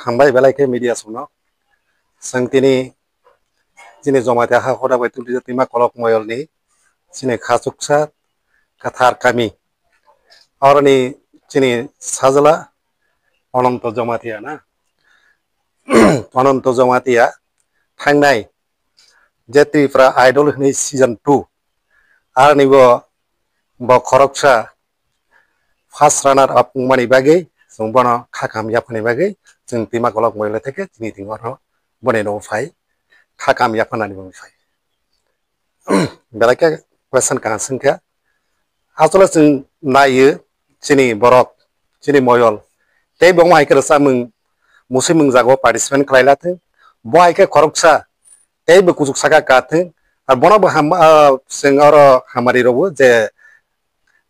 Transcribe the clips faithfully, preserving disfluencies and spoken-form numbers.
Hambai belai khe media songno. Chwng tini chini Jamatia ha hoda bai tubujak Twimakolok moyolni chini khachuksa kwthar kami. Oroni chini sajla Ananto Jamatia na. Ananto Jamatia thangnai je Tripura Idol hwnwi season two, aroni bo, bo khoroksa first runner up wngmani bagwi chwng bono kha kaham yaphani bagwi chwng Twimakolok moyol theke chini tingorno boni nogo phai kha kaham yaphanani bagwi phai. Belai khe question kaham swngkha. Asole chwng naiyo chini borok, chini moyol. Tei bo omo hai khe rwchapmung, musimung jagao participant khlai la thung. Bo hai khe khoroksa tei bo kuchuk saka ka thung. Ar bono bo ham, ah, chwng oro hamari rwo je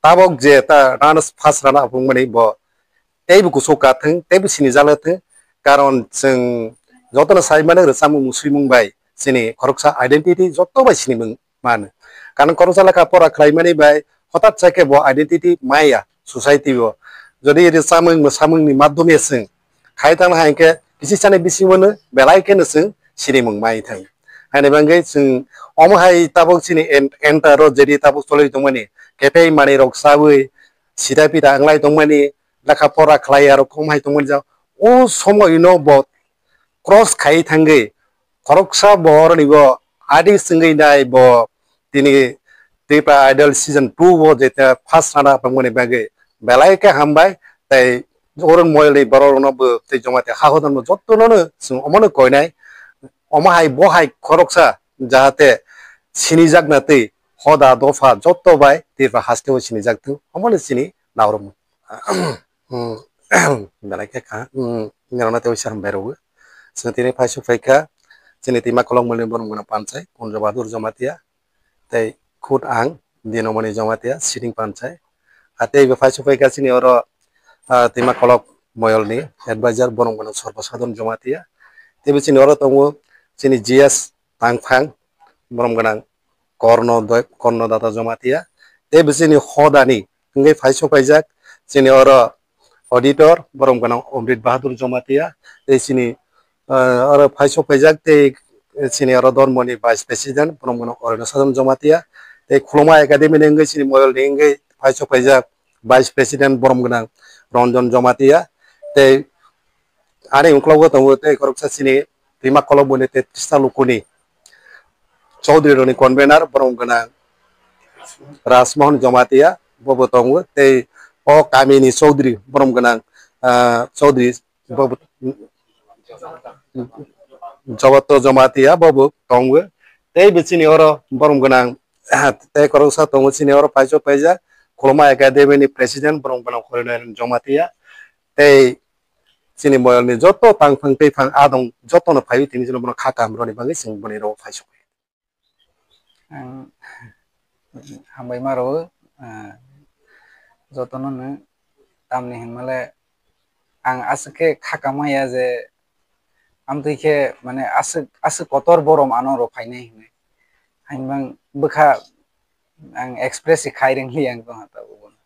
tabok je ta runners, first runner up wngmani bo teibo kuchuk ka thung, teibo sinijak le thung. Karon chwng jotono sai mano rwchapmung musimung bai chini khoroksa identity joto bai sinimung mano. Karon khoroksa lekha pora khlaimani bai hotat sa khe bo identity maya society o. Jodi rwchapmung mwsamungni madhyome chwng khai tangna hai khe kisi sani bisingo no belai kheno chwng sinimung mai thang. Haini bagwi chwng omo hai tabok chini en-, enter o jodi tabok cholwi tongmani, kepei manwi rok chawi sida pida wnglai tongmani, lekha pora khlai aro kom hai tongmani jao. O somoino bo cross khai thangwi khoroksa bo oroni bo adi swngwi nai bo tini Tripura Idol season two o jeta first runner up wngmani bagwi belai khe hambai tei oro moyolni borok rokno bo tei Jamatia ha hodan bo jotono no chwng omono koinai omo hai bo hai khoroksa jahate sinijakna tei hoda dopha joto bai Tripura hasteo sinijak thung omono chini naorok. Hmm, belai khe kha, hmm, norokno tei waisa hambai rwo. Chwng tini phai swk phai kha, chini Twimakolok moyolni borok gwnang panchai, Kunjo Bahadur Jamatia, tei khud ang, Dinomoni Jamatia, sitting panchai. A tei bo phai swk phai kha chini oro, ah, Twimakolok moyolni advisor, borok gwnang Sarba Sadharan Jamatia. Tei bo chini oro tongo, chini G S Tangphang, borom gwnang Korno Doi-, Korno Data Jamatia, tei bisini hodani wngwi phai sokpaijak chini oro auditor, borom gwnang Omrit Bahadur Jamatia, tei chini, ah, oro phai sokpaijak tei chini oro dormoni vice president, borom gwnang Oreno Sadon Jamatia, tei Khuluma Academy ni wngwi chini moyol ni wngwi phai sokpaijak vice president, borom gwnang Ranjan Jamatia, tei ani uklogo tongo tei khoroksa chini Twimakolok boni tei Trista Lukuni Chaudhary rokni convener, borom gwnang Rajmohan Jamatia, bobo tongo, tei o kamini Chaudhary, borom gwnang, ah, Chaudhary, bobo, Jabato Jamatia, bobo tongo, tei bo chini oro borom gwnang, tei khoroksa tongo chini oro phai sokpaijak, Khuluma Academy ni president, borom gwnang Horinaran Jamatia, tei chini moyolni joto tangphang twiphang adong jotono phaiwi tini chwngno bono kha kaham rwni bagwi chwng boni rogo phai sokwi. Ang hambai ma rwo, ah, jotono no tamni hinmale ang aswk khe kha kaham ya je amtwi khe mane aswk, aswk kotor borom ano rw phainai hinwi. Hainbang bwkha ang express se khai rwngli ang tongha tabuk bono.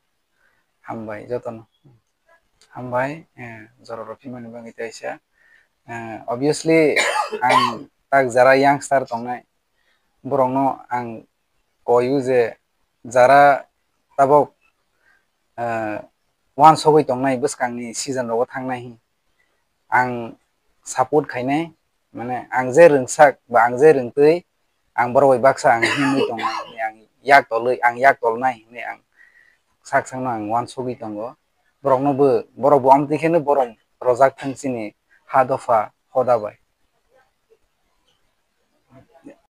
Hambai jotono. Hambai, eh, jora rw phimani bagwi teisa. Eh, obviously, ang tak jara youngster tongnai, borokno ang koiyo je jara tabok, eh, uansugwi tongnai bwskangni season rogo thangnai hin. Ang support khainai, mane ang je rwngsak ba ang je rwngtwi, ang borok bai baksa ang himwi tongo, ang yak tolwi, ang yak tolnai hinwi ang sak sakno ang uansugwi tongo. Borokno bo, borok bo amtwi kheno borom rojak thung chini ha dopha hoda bai.